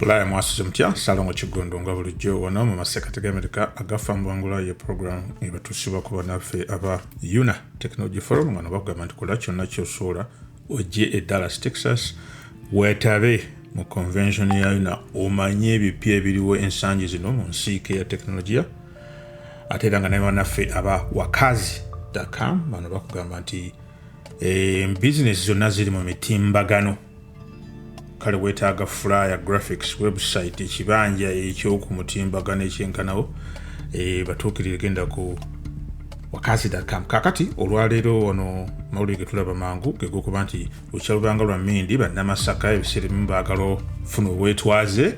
Bulaaya mwasuze mutya? Ssalongo Kiggundu nga bulijjo wano mu masekati g'Amerika agafa mu bwangula ye program ebatuusibwa ku bannaffe aba UNA Technology Forum, nga nobakugamba nti kola kyonna ky'osobola ojje e Dallas, Texas, weetabe mu convention ya UNA, omanye ebipya ebiriwo ensangi zino mu nsiike ya tekinologiya. Ate era nga naye bannaffe aba wakazi.com bano bakugamba nti bizinesi zonna ziri mu mitimbagano, kale weetaaga flyer, graphics, website, ekibanja ekyoku mutimbagano ekyenkanawo, batuukirire, genda ku wakazi.com. Kakati olwaleero wano mawulire getulaba mangu gegokuba nti lukyalubanga lwa mindi bannamasaka ebiseera ebimu baagala ofuna obwetwaze,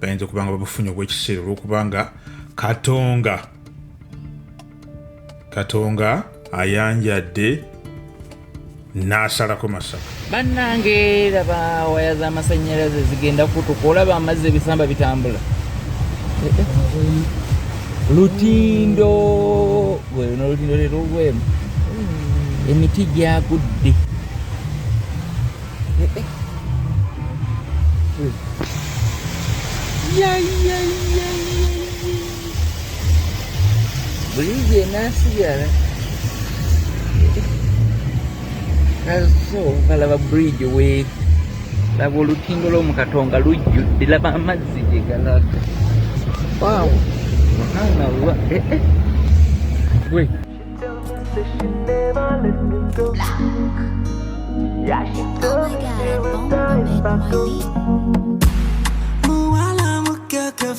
bayinza okuba nga babufunye obw'ekiseera olwokubanga Katonga ayanjadde n'asalako Masaka. Bannange, laba waya z'amasannyalaze zigenda kutuka, olaba amazzi, ebisamba bitambula. Lutindo luno, olutindo leero olwemu emiti gyagudde. Buli enasigala kaso kalaba bridge weeri, laba olutindo lw'omu Katonga lujjudde, laba amazzi gye galaga. Wow, subhanallah. We Oh my God, Bongo made my beat. Muwala mukaka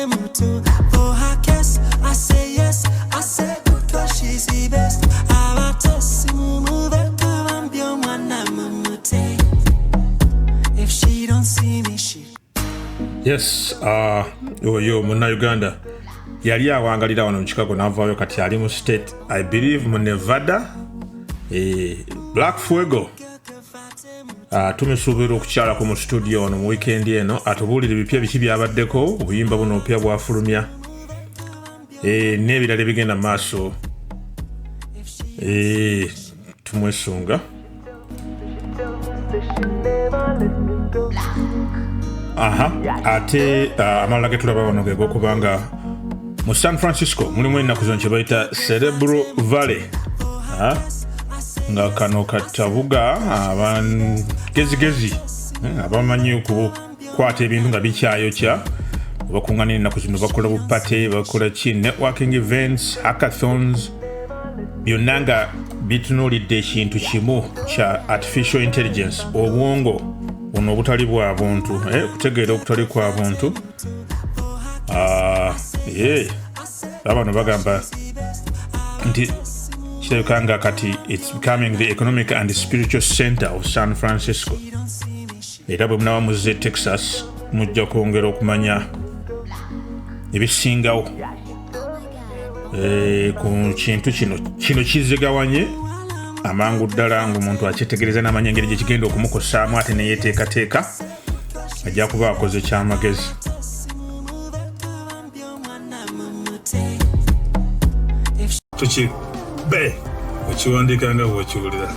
muto. For her case, I say yes, I say good 'cause she's the best. Abatesi mumuveko bambi omwana mumute. If she don't see me, she Yes, oyo munnayuganda yali awangalira wano mu Chicago n'avaayo, kati ali mu state, I believe mu Nevada, Black Fuego. Tumusuubira okukyalako mu studio wano mu weekend eno atubuulire ebipya biki byabaddeko, obuyimba buno obupya bwafulumya, n'ebirala ebigenda mu maaso. Tumwesunga. Aha, ate amalala ge tulaba wano ge gokubanga mu San Francisco mulimu ennaku zino kye bayita Cerebral Valley. Ah, nga kano katabuga abagezigezi, abamanyi okukwata ebintu nga bikyayokya bakuŋŋaana ennaku zino, bakola bupate, bakola ki, networking events, hackathons, byonna nga bitunuulidde ekintu kimu kya artificial intelligence, obwongo buno obutali bwa buntu, okutegeera okutali kwa buntu. Ah, bano bagamba nti kirabika nga kati it's becoming the economic and spiritual center of San Francisco. Era bwe munaba muzze Texas mujja kwongera okumanya ebisingawo ku kintu kino. Kino kizigawanye amangu ddala ng'omuntu akyetegereza n'amanya engeri gye kigenda okumukosaamu, ate neyeteekateeka, ajja kuba akoze kyamagezi. If Tukibe okiwandiika nga bw'okiwulira.